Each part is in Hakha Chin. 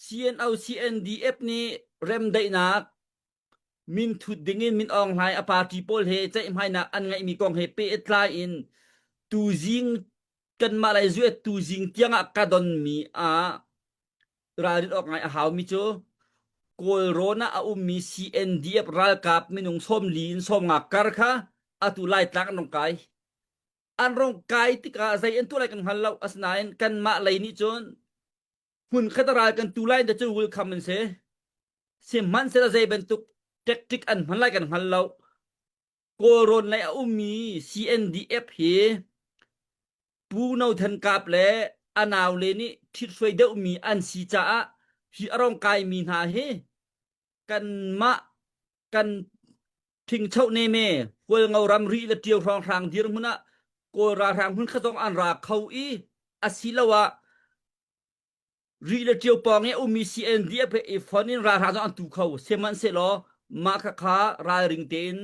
CNO CNDF nih remdaihnak minthut dingin Min Aung Hlaing a party pawl he ceihmainak an ngeihmi kong he pehtlai in tuzing kanmah lei zuet tuzing tiangah ka donmi ah ralrin awk ngai a haumi cu Kawlrawn ah a ummi CNDF ralkap minung 40 in 50 kar kha atu Laitlang an rung kai. An rung kai tikah zei an tuah lai kan hngal lo. Asinain kanmah lei nih cun hmunkhat ral kan tu lai te cu welcome an si. Sihmanhsehlaw zei bantuk tactic an hman lai kan hngal lo. Kawlrawn lei a ummi CNDF hi Pu No Than Kap le a naule nih ṭhithruai deuhmi an si caah hi a rong kaimi hna hi kanmah kan ṭhingcho neme Hualngo ram ri le ṭio hrawnghrang dirhmun ah Kawl ralhrang hmun kha zong an ra kho i asiloah Rih le ṭio pawng i a ummi CNDF he i fon in ralhrang zong an tu kho. Sihmanhsehlaw mah khakha ralring tein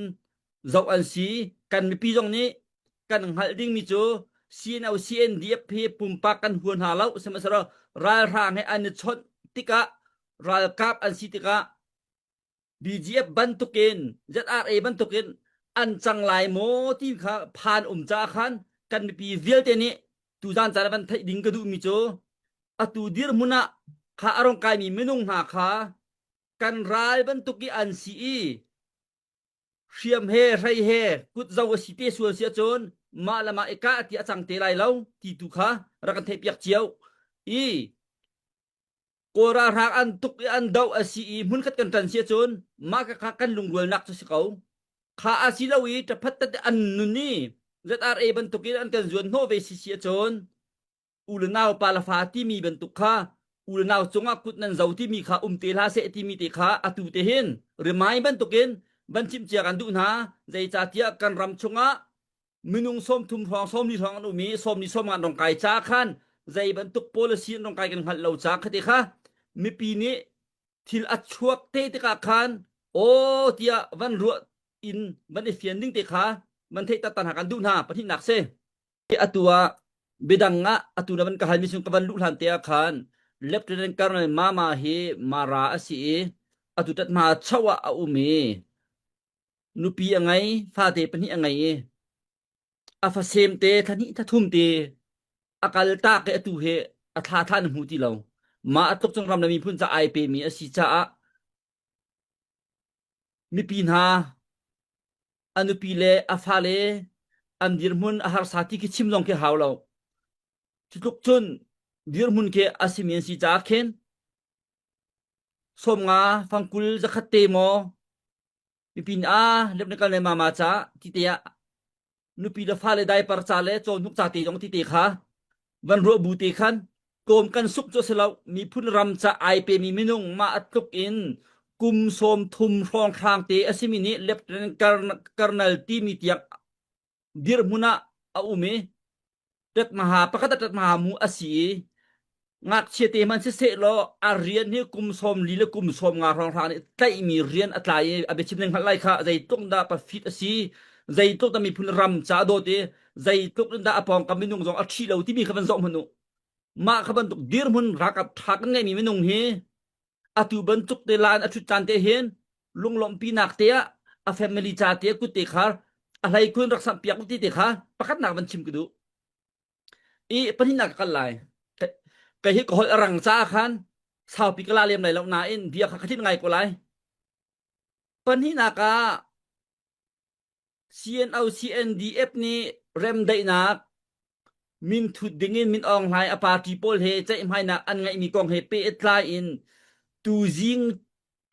zoh an si. Kan mipi zong nih kan hngalh dingmi cu CNO CNDF hi pumpak kan hua hna lo. Sihmanhsehlaw ralhrang he an i chawnh tikah ralkap an si tikah BGF bantukin ZRA bantukin an cang lai maw ti kha phan um caah khan kan mipi vialte nih tuzan caan ah van theih ding ka duhmi cu atu dirhmun ah kha a rong kaimi minung hna kha kan ral bantuk i an si i hriam he hrei he kut zo a si te sual si ahcun mah le mah i kah ti a cang te lai lo ti tu kha rak kan theihpiak cio i Kawl ralhrang an tuk i an doh a si i hmunkhat kan ṭan si ahcun mah kha kan lungrualnak cu si ko. Kha a si lo i ṭaphat tat an nun i ZRA bantukin an kan zuan hnawh ve si si ahcun u le nau pa le fa timi bantuk kha u le nau cungah kut nan zo timi kha um te hlah seh timi te kha atu te hin rimai bantukin van chimh cia kan duh hna zeicahtiah kan ram chungah minung 30 hrawng 40 hrawng an um i 40 sawm an rong kai ca khan zei bantuk policy an rong kai kan hngalh lo ca kha ti kha mipi nih thil a chuak te tikah khan aw tiah van ruah in van i fian ding te kha van theih taktak hna kan duh hna pahnihnak si atu ah bidang ah atu na van ka halmi chung ka van luh hlan te ah khan Lieutenant Colonel Mama hi Mara a si i atu tat hma chau ah a um i Nupi a ngei, fate pahnih a ngei i a fasem te thla hnih thla thum te a kal tak i atu hi a thla thla na hmu ti lo. Mah a tluk cung ram le miphun ca ai pemi a si caah mipi hna a nupi le a fale an dirhmun a harsa ti khi chim zong khi hau lo. Cu tluk cun dirhmun khi a simi an si caah khin 50 fangkul zakhat te maw mipi nih ah lep na kal le mama ca ti te ah nupi le fale diaper ca le cawhnuk ca te zong ti te kha van ruah bu te khan kawm kan suk cu si lo miphun ram ca ai pe mi minung mah tluk in kum 30 hrawnghrang te a simi nih lieutenant colonel timi tiang dirhmun ah a um i ṭetmaha pakhat ah ṭetmaha mu a si i ngakchia te hmanh siseh law a rian hi kum 40 le kum 50 hrawnghrang nih tlaihmi rian a tlai i a biachim ning hngalh lai kha zeitluk dah pafit a si zeitluk dah miphun ram ca a dawt i zeitluk in dah a pawngkam minung zong a ṭhi lo timi kha van zoh hmanh u mah kha bantuk dirhmun ralkap ṭha kan ngeihmi minung hi atu bantuk te lan a ṭhut caan te hin lunglawmhpinak te ah a family ca te kut te kha a hlei kun rak samh piak ti te kha pakhatnak van chim ka duh i pahnihnak ka kal lai ka hi ka holh a rang ca khan saupi ka la lem lai lo nain bia kha ka thin ngai ko lai pahnihnak ah CNO CNDF nih remdaihnak minthut dingin Min Aung Hlaing a party pawl he ceihmainak an ngeihmi kong he pehtlai in tuzing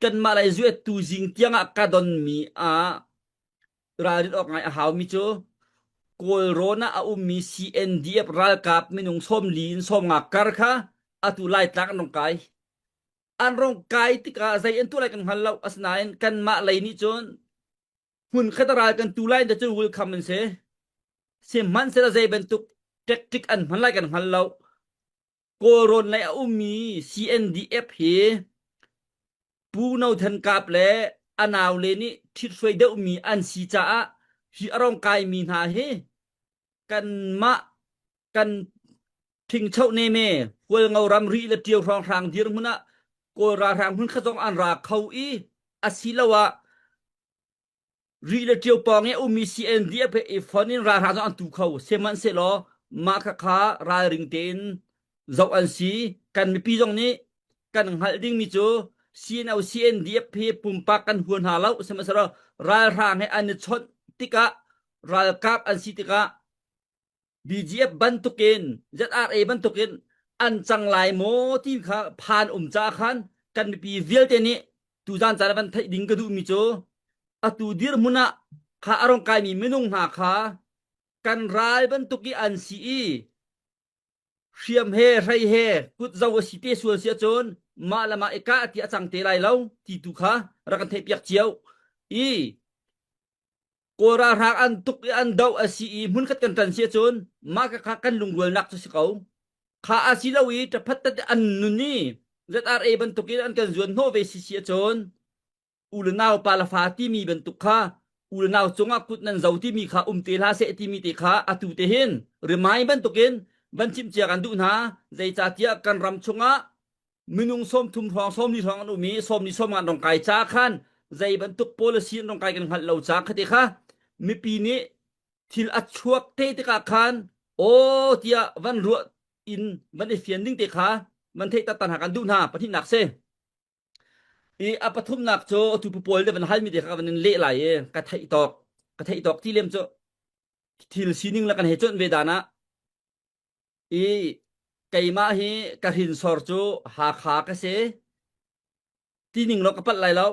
kanmah lei zuet tuzing tiangah ka donmi ah ralrin awk ngai a haumi cu Kawlrawn ah a ummi CNDF ralkap minung 40 in 50 kar kha atu Laitlang an rong kai. An rong kai tikah zei an tuah lai kan hngal lo. Asinain kanmah lei nih cun hmunkhat ral kan tu lai cu welcome an si. Sihmanhsehlaw zei bantuk tactic an hman lai kan hngal lo. Kawlrawn lei a ummi CNDF hi Pu No Than Kap le a naule nih ṭhithruai deuhmi an si caah hi a rong kaimi hna hi kanmah kan ṭhingcho neme Hualngo ram ri le ṭio hrawnghrang dirhmun ah. Kawl ralhrang hmun khat zong an ra kho i asiloah Rih le ṭio pawng i a ummi CNDF he i fon in ralhrang zong an tu kho. Sihmanhsehlaw mah khakha ralring tein zoh an si. Kan mipi zong nih kan hngalh dingmi cu CNO CNDF hi pumpak kan hua hna lo. Sihmanhsehlaw ralhrang he an i chawnh tikah ralkap an si tikah BGF bantukin ZRA bantukin an cang lai maw ti kha phan um ca khan kan mipi vialte nih tuzan caan van theih ding ka duhmi cu atu dirhmun ah kha a rong kaimi minung hna kha kan ral bantuk i an si i hriam he hrei he kut zo a si te sual si ahcun mah le mah i kah ti a cang te lai lo ti tu kha rak kan theihpiak cio i Kawl ralhrang an tuk i an doh a si i hmunkhat kan ṭan si ahcun mah kha kan lungrualnak cu si ko. Kha a si lo i ṭaphat tat an nun i ZRA bantukin an kan zuan hnawh ve si si ahcun u le nau pa le fa timi bantuk kha u le nau cungah kut nan zo timi kha um te hlah seh timi te kha atu te hin rimai bantukin van chimh cia kan duh hna zeicahtiah kan ram chungah minung 30 hrawng 40 hrawng an um i 40 sawm an rong kai ca khan zei bantuk policy an rong kai kan hngalh lo ca khate kha mipi nih thil a chuak te tikah khan aw tiah van ruah in van i fian ding te kha van theih taktak hna kan duh hna pahnihnak si i a pathumnak cu atu pu pawl le van halmi te kha van in leh lai i ka theih tawk ka theih tawk ti lem cu thil sining le kan he chawnh ve dan ah I keimah hi ka hrinsor cu Hakha ka si. Tining law ka palh lai lo.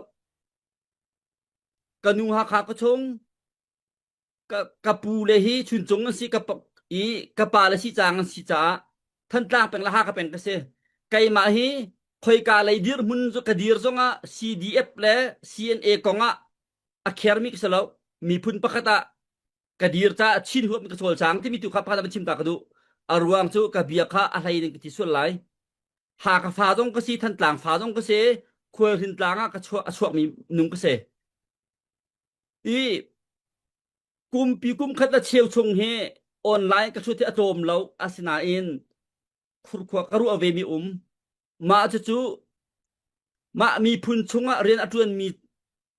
Ka nu Hakha ka chung, ka, ka pu le hi Chuncung an si, ka, i ka pa le Sihcang an si caah Thantlang peng le Hakha peng ka si. Keimah hi khoika lei dirhmun cu ka dir zongah CDF le CNA kongah a khermi ka si lo. Miphun pakhat ah ka dir caah chin huap in ka cawlcang timi tu kha pakhat ah chim ta ka duh. A ruang cu ka bia kha a hlei in ka ti sual lai. Hakha fa zong ka si, Thantlang fa zong ka si, Khualhrin tlang ah ka chuak a chuakmi nung ka si. I kumpi kum khat le cheu chung hi online ka thut hi a tlawm lo asinain khurkhua ka ruah ve mi um. Mah cucu mah miphun chungah rian a ṭuanmi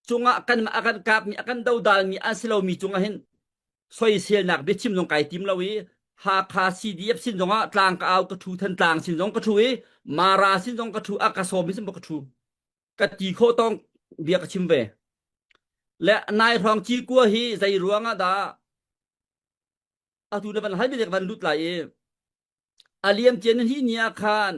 cungah kan a kan kapmi a kan dodalmi an si lomi cungah hin soiselnak biachim zong kai tim lo i Hakha CDF sin zongah tlang ka au ka thu Thantlang sin zong ka thu i Mara sin zong ka thu a ka sawm sin ka thu ka ti khawh tong bia ka chim ve le nai hrawng ci kua hi zei ruang ah dah atu na van hal mi van lut lai i A liamcia hi ni ah khan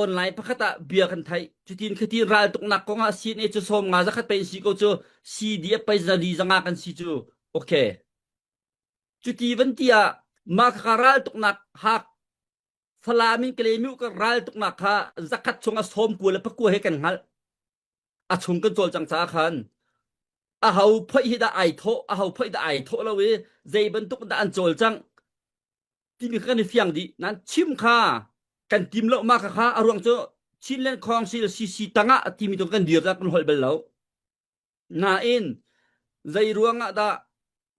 online pakhat ah bia kan theih. Cutin khatin raltuknak kong ah CNA cu 50 zakhat pei si ko cu CDF pei zali zanga kan si cu. Okay. Cuti van ti ah mah kha raltuknak hak Falam in Kalemiu ka raltuknak kha zakhat chung ah sawm kua le pakua he kan hngalh. A chung kan cawlcang caah khan a ho phoih hi dah ai thawh a ho phoih dah ai thawh lo i zei bantuk dah an cawlcangh timi kha kan i fiang dih nan chim kha kan tim lo ma kha kha a ruang cu Chinland Council CC tangah timi tu kan dir dah kan holh bal lo nain zei ruang ah dah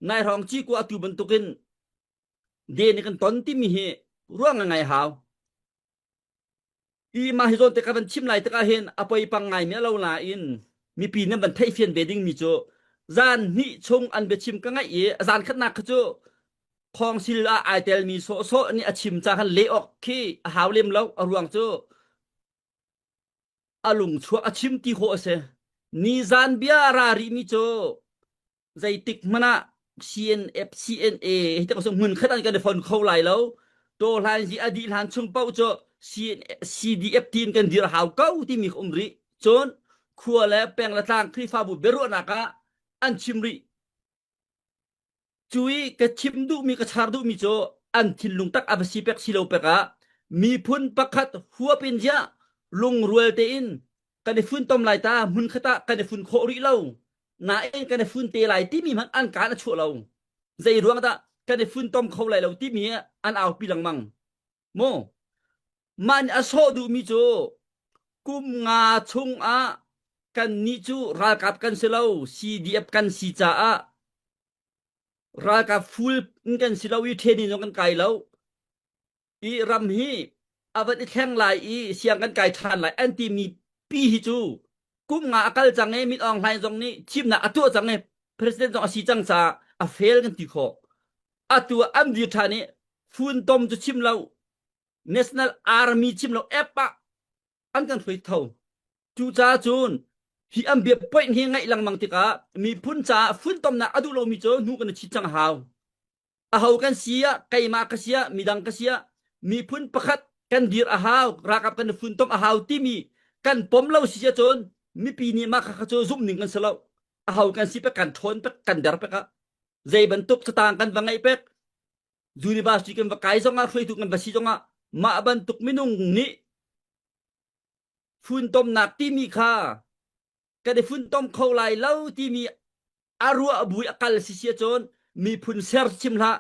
nai hrawng ci ku atu bantukin den kan ton timi hi ruang ngai hau I mah hi zawn te ka van chim lai tikah hin a poipang ngaimi a lo nain mipi nan van theihfian ve dingmi cu zan hnih chung an biachim ka ngaih i zan khatnak kha cu khawngsil ah ai telmi sawhsawh nih a chim ca khan leh awk khi a hau lem lo a ruang cu a lungchuah a chim ti khawh a si ni zan bia a ra rihmi cu zeitik hmanh ah CNF CNA hi te hmun khat an kan i fon kho lai lo to hlan hi a dih hlan chung paoh cu CDF team kan dir hau ko timi um rih cun khua le peng le tlang Khrihfabu biaruahnak ah an chim rih cu i ka chim duhmi ka char duhmi cu an thinlung tak a va si pek si lo pek ah miphun pakhat huap in ziah lungrual tein kan i funtom lai ta hmun khat ah kan i fun khawh rih lo nain kan i fun te lai timi hmanh an kaan a chuah lo zei ruang dah kan i funtom kho lai lo timi an aupi lengmang mu mah nih a sawh duhmi cu kum nga chung ah kan nih cu ralkap kan si lo CDF kan si caah ralkap full in kan si lo i training zong kan kai lo i ram hi a van i thleng lai i siang kan kai ṭhan lai an timi. pi hi cu kum nga a kal cang i Min Aung Hlaing zong nih thimnak a tuah cang i president zong a si cang caah a fail kan ti khawh. Atu ah an dir ṭhan i funtom cu chim lo National Army chim lo app ah an kan hruai tho. Cucaah cun hi an bia point hi ngaih lengmang tikah miphun caah funtomnak a duh lomi cu hnu kan i chit cang a hau. Aho kan si ah keimah ka si ah midang ka si ah miphun pakhat kan dir a hau ralkap kan i funtom a hau timi kan pom lo si ahcun mipi nih mah kha cu zumh ning kan si lo. Aho kan si pek kan ṭhawn pek kan der pek ah zei bantuk catang kan va ngeih pek university kan va kai zongah hruaitu kan va si zongah mah bantuk minung nih funtomnak timi kha kan i funtom kho lai lo timi a ruah bui a kal si si ahcun miphun ser chim hlah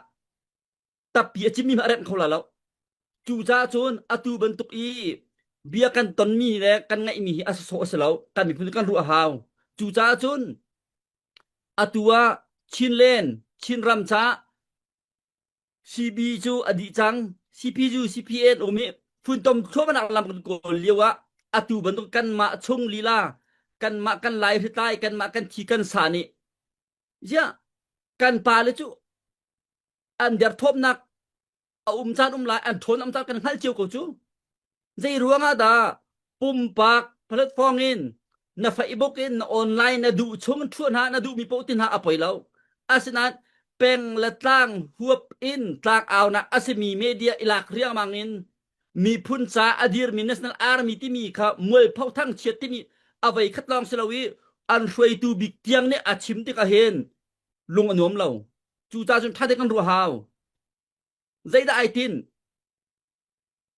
tappi a cimmi a remh kho la lo cucaah cun atu bantuk i bia kan tonmi le kan ngaihmi hi a sawsawh a si lo kan miphun kan ruah a hau cucaah cun atu ah Chinland Chinram ca CB cu a dih cang. CPU, CPN um i funtom thluahmahnak lam kan kawl lio ah atu bantuk kanmah chung lila kanmah kan lai hritlai kanmah kan thi kan sa nih ziah kan pa le cu an derthawmnak a um caan um lai an ṭhawn um caan kan hngalh cio ko cu Zei ruangah dah pumpak platform in na Facebook in na online na duh chung ṭhuah hna na duhmi paoh ti hna a poi lo. Asinain peng le tlang huap in tlang aunak a simi media i lak riangmang in miphun ca a dirmi National Army timi kha mualpho thangchiat timi a vei khat lawng si lo i an hruaitu bik tiang nih a chim tikah hin lung a nuam lo. Cucaah cun ṭha tein kan ruah hau. Zeidah ai tin?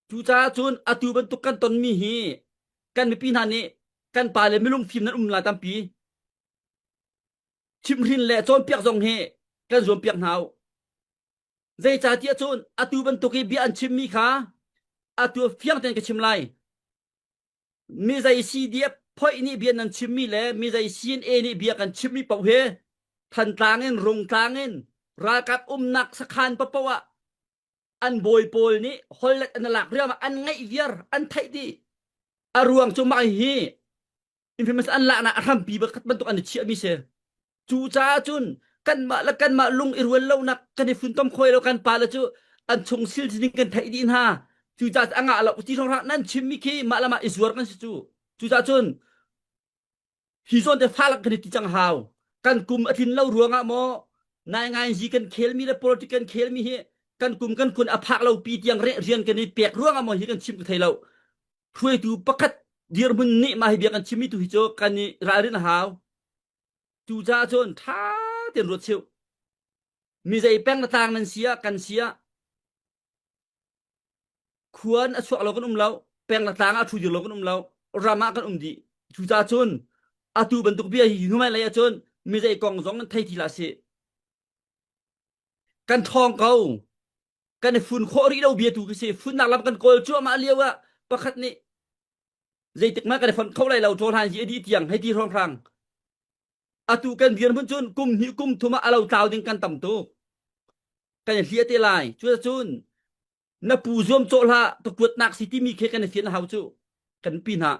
Cucaah cun atu bantuk kan tonmi hi kan mipi hna nih kan pa le milung fim nan um lai tampi. Chimhrin le cawnpiak zong hi kan zuampiak hna u. Zeicahtiah cun atu bantuk i bia an chimmi kha atu fiang tein ka chim lai. Mi zei CDF phoih nih bia nan chimmi le mi zei CNA nih bia kan chimmi paoh hi Thantlang in Rungtlang in ralkap umnak sakhan paohpaoh ah an bawi pawl nih hollet an lak riam an ngaih viar an theih dih a ruang cu mah hi information an laknak a hrampi bakhat bantuk an i chiahmi si cu caah cun kanmah le kanmah lung i rual lonak kan i funtom khoi lo kan pa le cu an chung sil ning kan theih dih hna cu caah a ngah lo ti hrawng nan chimmi khi mah le mah i zuar kan si cu cu caah cun Hi zawn te falak kan i ti cang hau. Kan kum a tlin lo ruangah maw naingainzi kan khelmi le politic kan khelmi hi kan kum kan kun a phak lo pi tiang rian kan i pek ruangah maw hi kan chim ka thei lo. Hruaitu pakhat dirhmun nih mah hi bia kan chimmi tu hi cu kan i ralrin a hau. Cucaah cun ṭha tein ruat cheu. Mi zei peng na tlang nan si ah kan si ah Khuan a chuak lo kan um lo, peng le tlang ah a ṭhu dir lo kan um lo, ram ah kan um dih. Cucaah cun atu bantuk bia hi hnuhmai lei ahcun mi zei kong zong nan thei ti hlah sih. Kan ṭhawng ko. Kan i fun khawh rih lo bia tu khi si. Funnak lam kan kawl cuahmah lio ah pakhat nih zeitik mah kan i fonh kho lai lo ṭawhlan hi a dih tiang hei ti hrawnghrang. Atu kan dirhmun cun kum hnih kum thum ah a lo tlau ding kan tam tuk. Kan i hliah te lai. Cuticun na pu zuam cawh hlah ka kuatnak si timi khi kan i fian hau cu kan pi hna.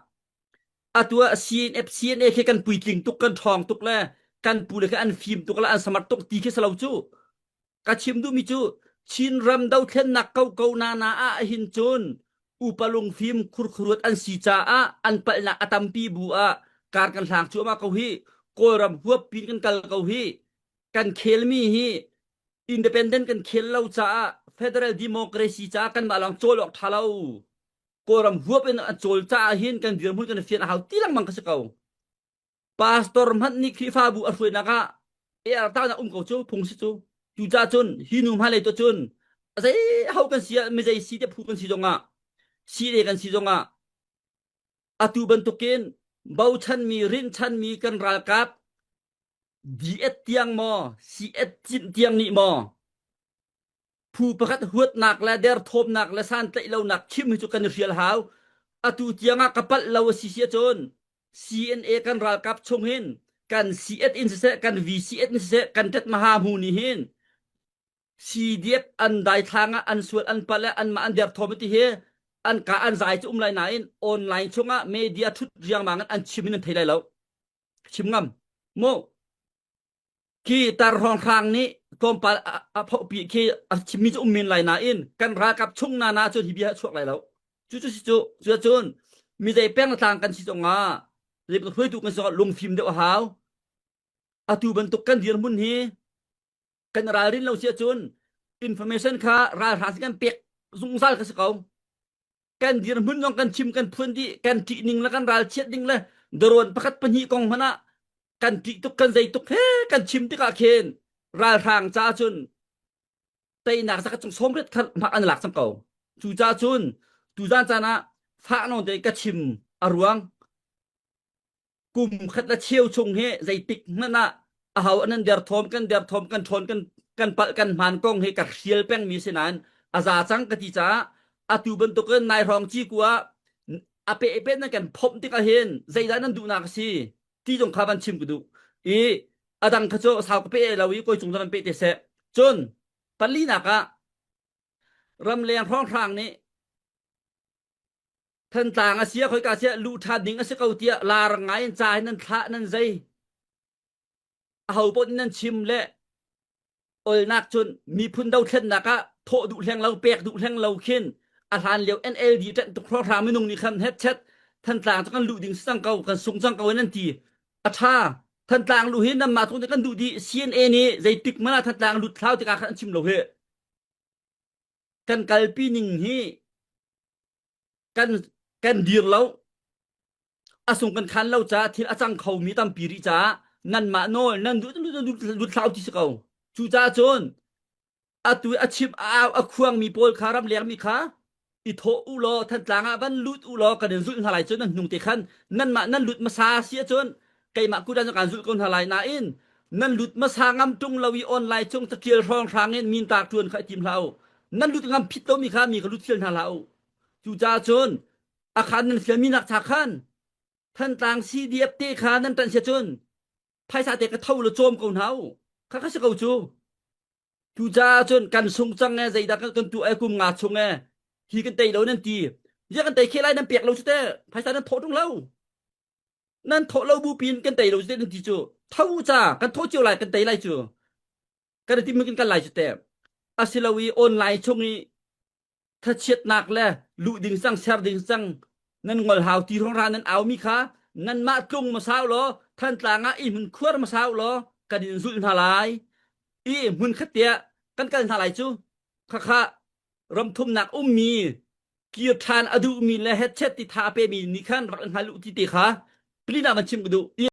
Atu ah CNF CNA khi kan puitling tuk kan ṭhawng tuk le kan pu le khi an fim tuk le an smart tuk ti khi si lo cu. Ka chim duhmi cu Chinram dothlennak koko nana ah hin cun upa lungfim khurkhuruat an si caah an palhnak a tampi bu ah kar kan hlang cuahmah ko hi Kawlram huap pin kan kal ko hi kan khelmi hi independent kan khel lo caah federal democracy caah kanmah lawng cawl awk ṭha lo Kawlram huap in an cawl caah hin kan dirhmun kan i fian a hau ti lengmang ka si ko. Pastor hmanh nih Khrihfabu a hruainak ah er tahnak um ko cu phung si cu. Cucaah cun hi nu hmailei tu cun zei ho kan si ah mizei si te phu kan si zongah si le kan si zongah atu bantukin bochanmi rinhchanmi kan ralkap DF tiang maw CF tiang nih maw phu pakhat huatnak le derthawmnak le santlaih lonak chim hi cu kan i hrial hau. Atu tiang ah ka palh lo a si si ahcun CNA kan ralkap chung hin kan CS in siseh kan VCS in siseh kan tet maha hmu nih hin CDF an daithlang ah an sual an palh le anmah an derthawm ti hi. An ka an zai cu um lai nain online chungah media thut riangmang in an chim in an thei lai lo. Chim ngam. Mu khi tar hrawnghrang nih tlawmpal a phohpi khi a chimmi cu um men lai nain kan ralkap chung na na cun hi bia a chuak lai lo. Cu cu si cu cu cun mi zei peng tlang kan si zongah zei bantuk hruaitu kan si zongah lungfim deuh a hau. Atu bantuk kan dirhmun hi kan ralrin lo si ahcun information kha ralhrang sin kan pek zungzal ka si ko. Kan dirhmun zong kan chim kan phuan dih kan ṭih ning le kan ralchiat ning le darawn pakhat pahnih kong hmanh ah kan ṭih tuk kan zei tuk he kan chim tikah khin ralhrang caah cun teinak zakhat cung sawmriat kha hmak an lak cang ko. Cucaah cun tuzan caan ah fah nawn te ka chim a ruang kum khat le cheu chung hi zeitik hmanh ah aho an derthawm kan derthawm kan ṭhawn kan kan palh kan hmaan kong hi ka hrial pengmi si nain a za cang ka ti caah atu bantukin nai hrawng ciku ah a pe pe nan kan phomh tikah hin zeidah nan duhnak a si ti zong kha van chim ka duh i a dang kha cu sau ka pe lo i koi cung van pe te seh cun palinak ah ramleng hrawnghrang nih Thantlang a si ah khoika siah luh ṭhan ding a si ko tiah lar ngai in ca in nan thlah nan zei aho paoh nih nan chim le olnak cun miphun dothlennak ah thawh duh hleng lo pek duh hleng lo khin a hlan lio NLD ṭanh tuk hrawhhrang minung nih khan hetchet Thantlang cu kan luh ding si cang ko kan sung cang ko in an ti a ṭha Thantlang luh hi nanmah tu nih kan duh dih CNA nih zeitik hmanh ah Thantlang lut thlau tikah khan an chim lo hi kan kalpi ning hi kan kan dir lo a sung kan khan lo caah thil a cang kho mi tampi rih caah nanmah nawl nan duh lut hlah ti si ko cucaah cun atu a chim a au a khuang mi pawl kha ramleng mi kha i thawh u law Thantlang ah van lut u law kan in zulh hna lai cun nan hnung te khan nanmah nan lut hmasa si ahcun keimah kudan kan zulh ko hna lai nain nan lut hmasa ngam ṭung lo i online cung catial hrawnghrang in min tar ṭuan kha i tim hlah u nan lut ngam phit lomi kha mi kha lut fial hna hlah u cucaah cun a khan nan fialmi nak cha khan Thantlang CDF te kha nan ṭanh sia cun phaisa te ka tho lo cawm ko hna u kha kha si ko cu Cucaah cun kan sung cang e zeidah kan kan tuah e kum nga chung e hi kan tei lo nan ti zia kan tei khe lai nan pek lo cu te phaisa nan thawh ṭung lo nan thawh lo bu pin kan tei lo cu te nan ti cu tho ca kan thawh cio lai kan tei lai cu kan ti kan kal lai cu te asilo i online chung i thachiatnak le luh ding cang ser ding cang nan ngol hau ti hrawng ra nan au mi kha nanmah tlung hmasa u law Thantlang ah i hmun khuar hmasa u law kan in zulh hna lai i hmun khat tiah kan kal hna lai cu khakha ramthumnak ummi kir ṭhan a duhmi le hetchet ti tha a pemi nih khan rak in hngal u ti te kha plina van chim ka duh.